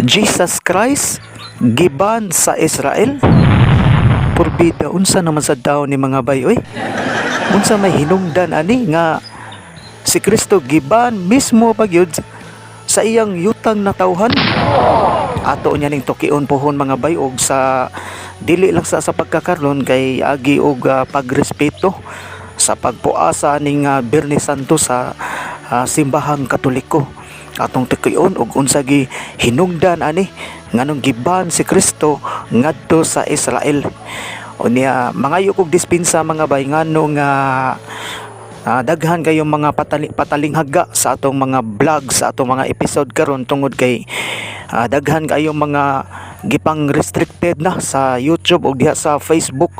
Jesus Christ giban sa Israel? Purbida, unsa naman sa daw ni mga bay oy? Unsa may hinungdan ani nga si Kristo giban mismo pagyud sa iyang yutang natawhan? Ato niya ning tukion pohon, mga bay, og sa dili lang sa pagkakaron kay agi og pagrespeto sa pagpuasa ning Biyernes Santo sa simbahang Katoliko. Atong tukion og unsa gi hinungdan ani, nganong giban si Kristo ngadto sa Israel. Unya mangayo kog dispensa, mga bay, ngano nga daghan kayong mga patalinghaga sa atong mga vlog, sa atong mga episode karon, tungod kay daghan kayong mga gipang restricted na sa YouTube o diha sa Facebook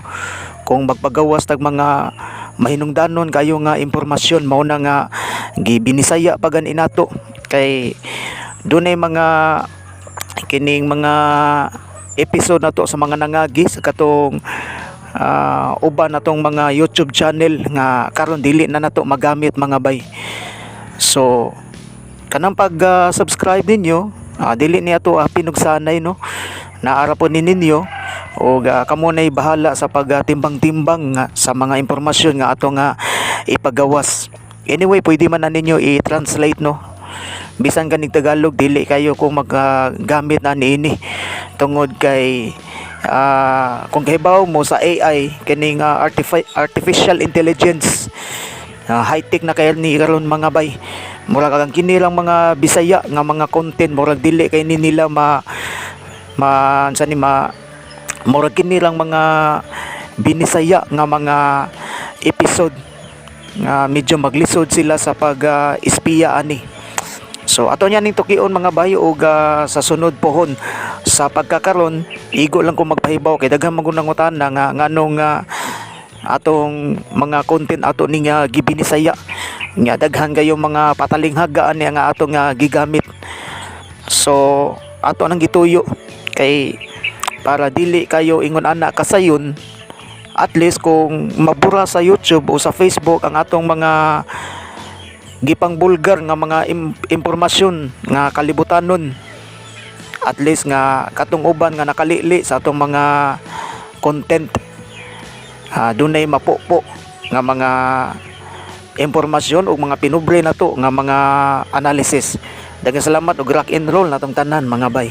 kung magpagawas tag mga mahinungdanon kayo nga impormasyon. Mao na nga gibinisaya pa gani nato kay dunay mga kining mga episode nato sa mga nangagi sa katong uban natong mga YouTube channel nga karon dili na nato magamit, mga bay. So kanang pag subscribe ninyo, dili niya to pinugsanay, no? Naara po ni ninyo og kamo nay bahala sa pagtimbang-timbang nga sa mga impormasyon nga ato nga ipagawas. Anyway, pwede man na ninyo i-translate, no? Bisan ganing Tagalog, dili kayo kung maggamit na niini tungod kay kung kahibaw mo sa AI kining artificial intelligence, high-tech na kayo ni karon, mga bay. Murag ang kini lang mga Bisaya nga mga content, murag dili kay ni nila ma ma unsa ni ma murag kini lang mga Binisaya nga mga episode nga medyo maglisod sila sa pag espiya ani. So ato niya ning tukion, mga bayo, og sa sunod pohon. Sa pagkakaron, igo lang ko magpahibaw kay daghan man gud nangutana nga nganong atong mga content ato ning gibinisaya nga daghan kayo mga patalinghagaan niya nga atong gigamit. So ato nang gituyo kay para dili kayo ingon ana kasayon. At least kung mabura sa YouTube o sa Facebook ang atong mga gipang bulgar nga mga impormasyon nga kalibutanon, at least nga katong uban nga nakalili sa atong mga content, dunay mapupo nga mga impormasyon o mga pinubre nato nga mga analysis. Daghang salamat og rock and roll natong tanan, mga bay.